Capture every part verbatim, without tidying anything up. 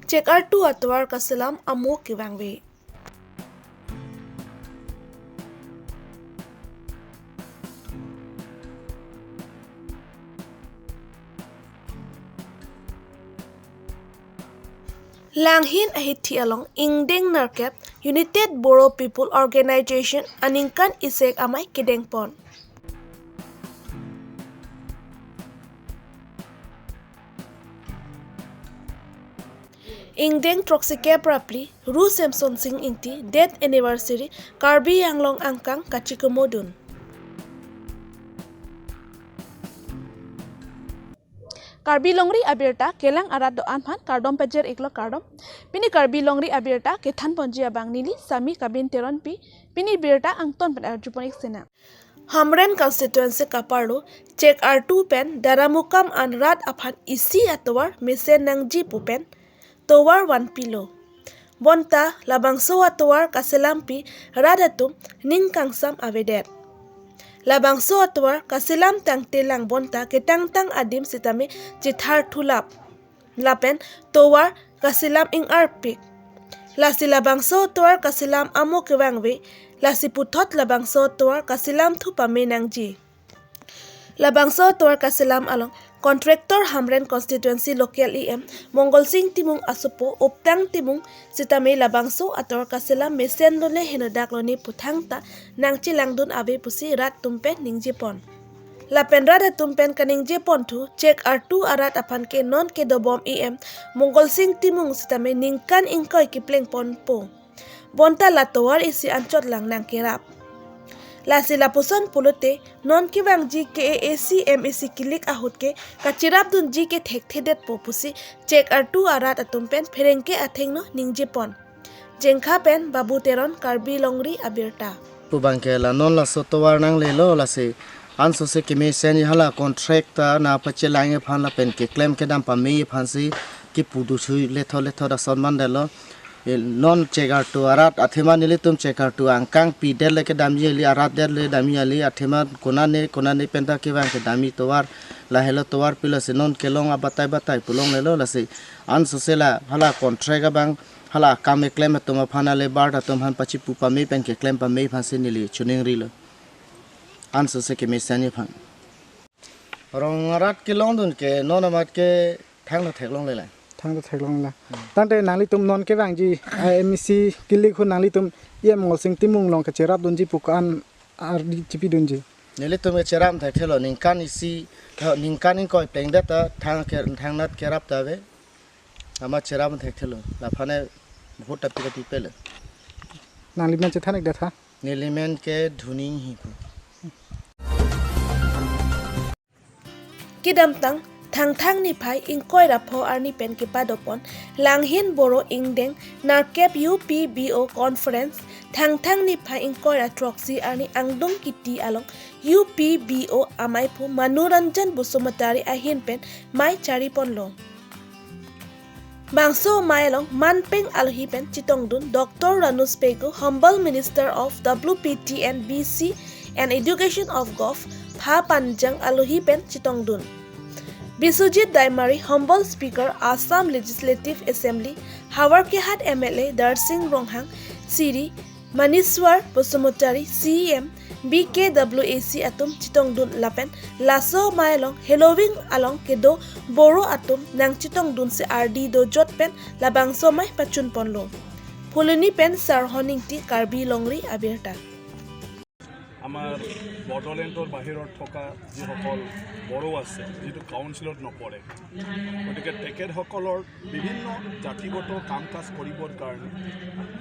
Chek Artu atovar kaselam amo kevangve. Langhin ahithi along ingdeng nerkep United Boro People Organization aningkan isek amei kedengpon. Ingdeng throksi kep ra phli Ru Semsonsing Ingti death anniversary Karbi Anglong angkang kachikumodun. Karbi Longri abirta kelang arat do-an aphan kardom pajir-iklo, kardom. Pini Karbi Longri abirta kethanponji abang neli Sami Kabin Teronpi. Pini birta angton pen arjupon-ik sinang. Hamren constituency kaparlo Chek Artu pen Daramukam an rat aphan isi atovar mesen nangji pu pen tovar vanpilo. Bonta labangso atovar kaselampi rat atum ning kangsam avedet. Labangso atovar kaselam tangte lang bonta ketangtang adim sitame chethar thulap lapen tovar kaselam ingarpik. Lasi labangso atovar kaselam amo kevangve, lasi puthot labangso atovar kaselam thu pame nangji. Labangso atovar kaselam along contractor Hamren constituency local E M Mongol Sing Timung asopo Uptang Timung sitame labangso atovar kaselam mesen lone henodak lone puthangta nangchelangdun ave pusi rat atum pen ningjepon. Lapen rat atum pen kaningjeponthu Chek Artu arat aphan ke non kedobom E M Mongol Sing Timung sitame ningkan ingkoi keplengponpo. Bonta la tovar isi anchot lang nangkerap. Lasi lapuson pulote non kevangji K A A C M A C kilik ahut ke kacherapdunji ke thekthedetpo pusi Chek Artu arat atum pen pherangke athengno ningjepon. Jengkha pen Babu Teron, Karbi Longri abirta. Pu abang ke la non laso tovar nanglelo, lasi ansose kemesen hala contract ta nangpachelang aphan lapen keklem kedam pame aphansi kipu dusui lethot lethot ason mandetlo. E, non Chek Artu arat athema nelitum Chek Artu angkang pidet le kedamji kali, arat det le damji kali, athema konane konane penta kevang kedamji tovar, lahelo tovar pilo si non kelong abatai batai pu longlelo, lasi ansose la hala contract abang hala akam keklem atum aphan, labour atum aphan pachipu pame pen keklem pame aphansi neli chiningrilo. Ansose kemesen aphan. Rong arat kelongdun ke non amat ke thangta theklongle lang. Thangta theklongle lang. Hmm. Tangte nanglitum non kevangji, ah, M A C kilik ahut nanglitum E M Mongol Sing Timung along kacherapdunji pu ko-an ardi chipidunji? Nelitum kacherap thekthelo, ningkan isi, eh, ningkan ingkoi plengdet ta thang ke, thangnat kerap ta ave. Amat cherap thekthelo, laphan vote ta pira pipelo. Nanglimen chethan-ikdet tha? Nelimen ke Dhuni Inghi pu. Kedamtang Thangthang niphai ingkoi ra pho arni pen kepadopon Langhin Boro Ingdeng nerkep U P B O conference, Thangthang niphai ingkoi ra throksi arni angdung kiti along U P B O ameiphu Manu Ranjan Basumatary ahin pen mei chariponlo. Bangso mei along manpeng alohi pen chetongdun Doctor Ranoj Pegu, Humble Minister of W P T and B C and Education of Govt, Pha Panjang alohi pen chetongdun Biswajit Daimary, Humble Speaker, Assam Legislative Assembly, Howraghat M L A Darsing Ronghang, Shri Maniswar Basumatary, C E M, B K W A C atum chetongdun lapen laso mei along heloving along kedo Boro atum nangchetongdunsi ardi dojot pen labangso mei pachunponlo. Phuloni pen Sarhon Ingti, Karbi Longri abirta. আমাৰ বডোলেণ্ডৰ বাহিৰত থকা যিসকল বড়ো আছে, যিটো কাউন্সিলত নপৰে, গতিকে তেখেতসকলৰ বিভিন্ন জাতিগত কাম কাজ কৰিবৰ কাৰণে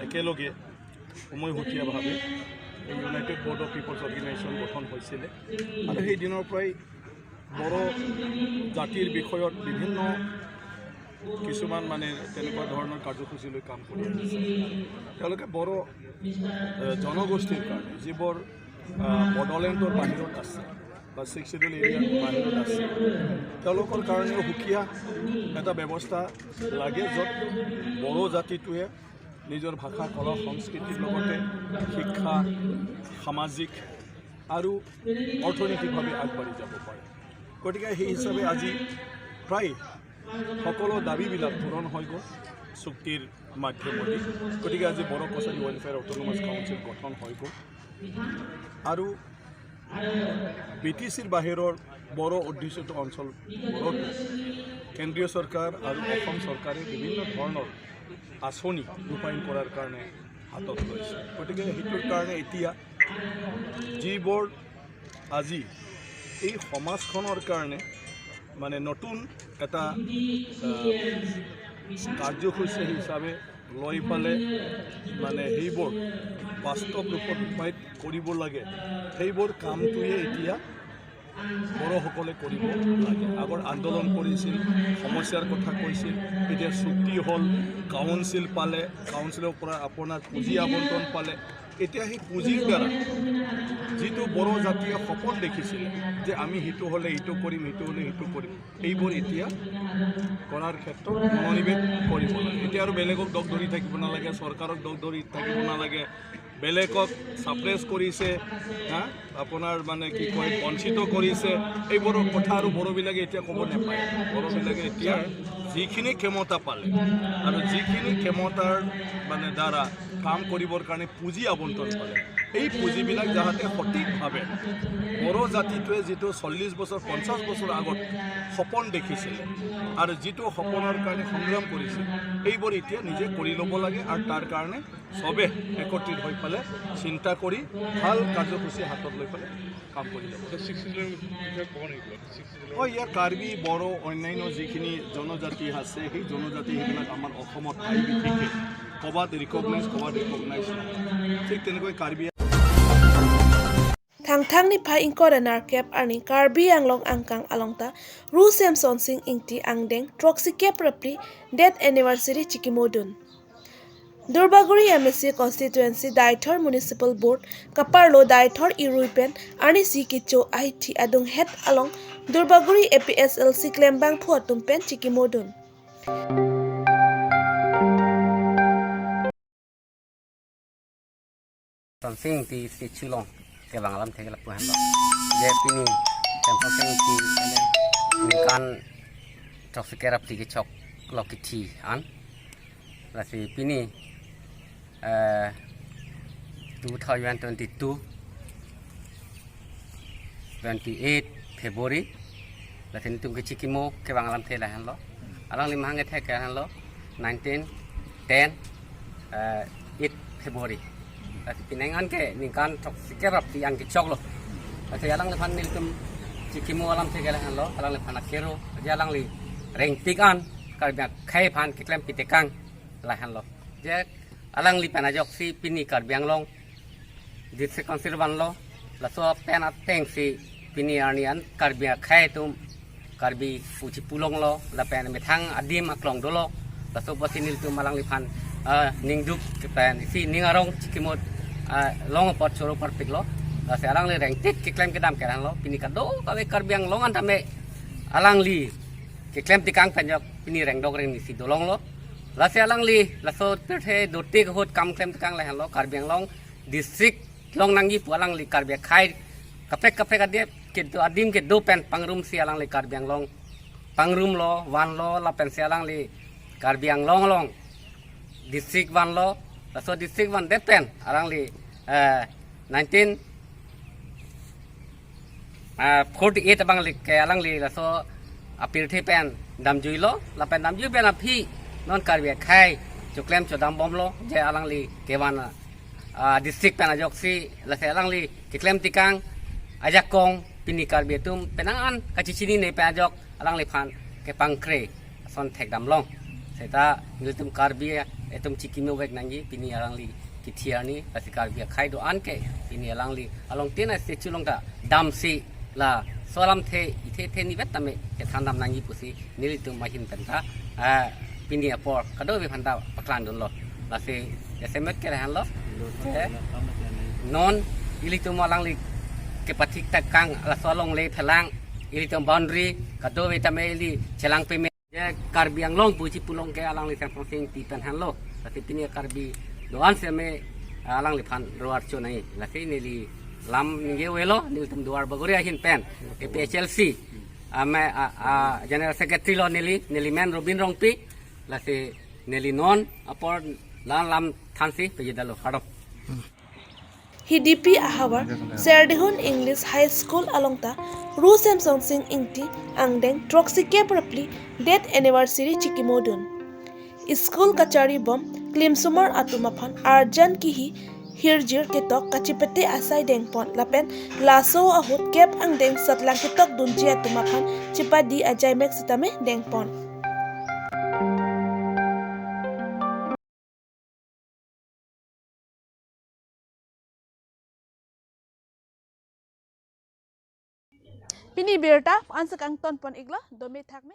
একেলগে উমৈহতীয়াভাৱে এই ইউনাইটেড বড়ো পিপলছ অৰ্গেনাইজেশ্যন গঠন হৈছিলে আৰু সেই দিনৰ পৰাই বড়ো জাতিৰ বিষয়ত বিভিন্ন কিছুমান মানে তেনেকুৱা ধৰণৰ কাৰ্যসূচী লৈ কাম কৰি আহিছে। তেওঁলোকে বড়ো, এ, জনগোষ্ঠীৰ কাৰণে যিবোৰ, আ, বডোলেণ্ডৰ বাহিৰত আছে বা ছিক্স শ্বিডিউল এৰিয়াৰ বাহিৰত আছে, তেওঁলোকৰ কাৰণেও সুকীয়া এটা ব্যৱস্থা লাগে, য'ত বড়ো জাতিটোৱে নিজৰ ভাষা, কলা, সংস্কৃতিৰ লগতে শিক্ষা, সামাজিক আৰু অৰ্থনৈতিকভাৱে আগবাঢ়ি যাব পাৰে। গতিকে সেই হিচাপে আজি প্ৰায় সকলো দাবীবিলাক পূৰণ হৈ গ'ল। চুক্তিৰ মাধ্যমেদি। গতিকে আজি বড়ো কছাৰী ৱেলফেয়াৰ অট'নমাছ কাউন্সিল গঠন হৈ গ'ল আৰু বি টি চিৰ বাহিৰৰ বড়ো অধ্যুষিত অঞ্চলবোৰত কেন্দ্ৰীয় চৰকাৰ আৰু অসম চৰকাৰে বিভিন্ন ধৰণৰ আঁচনি ৰূপায়ণ কৰাৰ কাৰণে হাতত লৈছে। গতিকে সেইটোৰ কাৰণে এতিয়া যিবোৰ আজি এই সমাজখনৰ কাৰণে মানে নতুন এটা আহ, কাৰ্যসূচী হিচাপে লৈ পালে মানে সেইবোৰ বাস্তৱ ৰূপত ৰূপায়িত কৰিব লাগে, সেইবোৰ কামটোৱে এতিয়া বড়োসকলে কৰিব লাগে। আগৰ আন্দোলন কৰিছিল, সমস্যাৰ কথা কৈছিল, এতিয়া চুক্তি হ'ল, কাউন্সিল পালে, কাউন্সিলৰ পৰা আপোনাৰ পুঁজি আবণ্টন পালে, এতিয়া সেই পুঁজিৰ দ্বাৰা যিটো বড়ো জাতিয়ে সপোন দেখিছিলে যে আমি সেইটো হ'লে এইটো কৰিম, সেইটো হ'লে সেইটো কৰিম, এইবোৰ এতিয়া কৰাৰ ক্ষেত্ৰত মনোনিৱেশ কৰিব লাগে। এতিয়া আৰু বেলেগক দোষ ধৰি থাকিব নালাগে, চৰকাৰক দোষ ধৰি থাকিব নালাগে, বেলেগক ছাপ্ৰেছ কৰিছে, হা, আপোনাৰ মানে কি কয়, বঞ্চিত কৰিছে, এইবোৰৰ কথা আৰু বড়োবিলাকে এতিয়া ক'ব নাপায়। বড়োবিলাকে এতিয়া যিখিনি ক্ষমতা পালে আৰু যিখিনি ক্ষমতাৰ মানে দ্বাৰা কাম কৰিবৰ কাৰণে পুঁজি আবণ্টন পালে, এই পুঁজিবিলাক যাতে সঠিকভাৱে বড়ো জাতিটোৱে যিটো চল্লিছ বছৰ, পঞ্চাছ বছৰ আগত সপোন দেখিছিলে আৰু যিটো সপোনৰ কাৰণে সংগ্ৰাম কৰিছিল, এইবোৰ এতিয়া নিজে কৰি ল'ব লাগে আৰু তাৰ কাৰণে সবে একত্ৰিত হৈ পেলাই চিন্তা কৰি ভাল কাৰ্যসূচী হাতত লৈ পেলাই কাম কৰি যাব। হয়, ইয়াৰ কাৰ্বি, বড়ো, অন্যান্য যিখিনি জনজাতি আছে, সেই জনজাতি সেইবিলাক আমাৰ অসমত নাই বিশেষকৈ। ক'ৰবাত ৰিকগনাইজ, ক'ৰবাত ৰিকগনাইজ নহয়। ঠিক তেনেকৈ Karbi Thangthang niphai ingkoi ra nerkep arni Karbi Anglong angkang along ta Ru Semson Sing Ingti angdeng throksi kep ra phli death anniversary chikimodun. Durbaguri M A C constituency Deithor Municipal Board kaparlo Deithor irui pen arnisi kecho ahithi adunghet along Durbaguri A P S L C klembangphu atum pen chikimodun. Semson Sing Ingti statue along kevang alamthe ke lapu henlo. Je pini Semson Sing Ingti ningkan throksi kep ra phli kechoklo kithi an. Lasi pini eh, two thousand twenty-two, twenty-eight February, lasi nelitum kechikimo kevang alamthe lahenlo. Alangli mahang kethek ke lahenlo, nineteen ten, eh, eight February. Lasi penang an ke ningkan throksi kep ra phli an kechoklo. Lasi alangliphan nelitum chikimo alamthe ke lahenlo, alangliphan akero, lasi alangli rengtik an Karbi akhei aphan keklem pitekang lahenlo. Je alangli pen ajoksi pini Karbi Anglong District Council vanlo, laso pen atengsi pini arni an Karbi akhei atum Karbi puchi pulonglo, lapen methang adim aklong dolo, laso apotsi nelitum alangliphan, ah, ningduk pen isi ning arong chikimot, ah, long apot choro parpiklo, lasi alangli rengtik keklem kedam ke lahenlo, pini kadokave Karbi Anglong an tame alangli keklem tikang pen ajok pini rengdok rengnisi dolonglo. Lasi alangli laso pirthe dotik ahut kam klem tikang lahenlo, Karbi Anglong district long nangji pu alangli Karbi akhei kaprek kaprek adim kedo, adim kedo pen pangrumsi alangli Karbi Anglong pangrumlo, vanlo, lapensi alangli Karbi Anglong along district vanlo, laso district vandet pen alangli, eh, nineteen ah, forty-eight abang lik ke alangli laso apirthe pen damjuilo, lapen damjui pen aphi non Karbi akhei choklem chodam bomlo, je alangli kevan, ah, district pen ajoksi, lasi alangli keklem tikang ajakong pini Karbi atum penang an kachechinine pen ajok alangliphan kepangkre ason thekdam long. Seta nelitum Karbi atum chikimo vek nangji pini alangli kithi arni, lasi Karbi akhei do-an ke pini alangli along tin a statue along ta damsi laso alamthe ithe the nivet tame kethan dam nangji pusi nelitum ahin pen ta, ah, pini apor kadokave aphan ta paklang dunlo. Lasi jasemet ke lahenlo. Eh, non ilitum alangli kepathik tekang laso alongle phelang, ilitum boundary kadokave tame ili chelang peme. Je Karbi Anglong puchi pulong ke alangli Semson Sing Ingti pen henlo. Lasi pini Karbi do-an seme alangliphan ro archo nai. Lasi neli lam ningje avelo, nelitum Duarbagori ahin pen A P H L C ame, a, a, General Secretary lo neli, neli men Robin Rongpi. Lasi Neli non apor la lam thansi pejidalo, kardom. Hidipi ahavar Serdihun English High School along ta Ru Semsonsing Ingti angdeng throksi kep ra phli death anniversary chikimodun. School kacharibom klimsomar atum aphan arjan kihi hirjir ketok kachipete asai dengpon lapen laso ahut kep angdeng satlang ketok dunji atum aphan chipadi ajaimek sitame dengpon. Pini birta ansi kangtonpon iklo, dome thakme.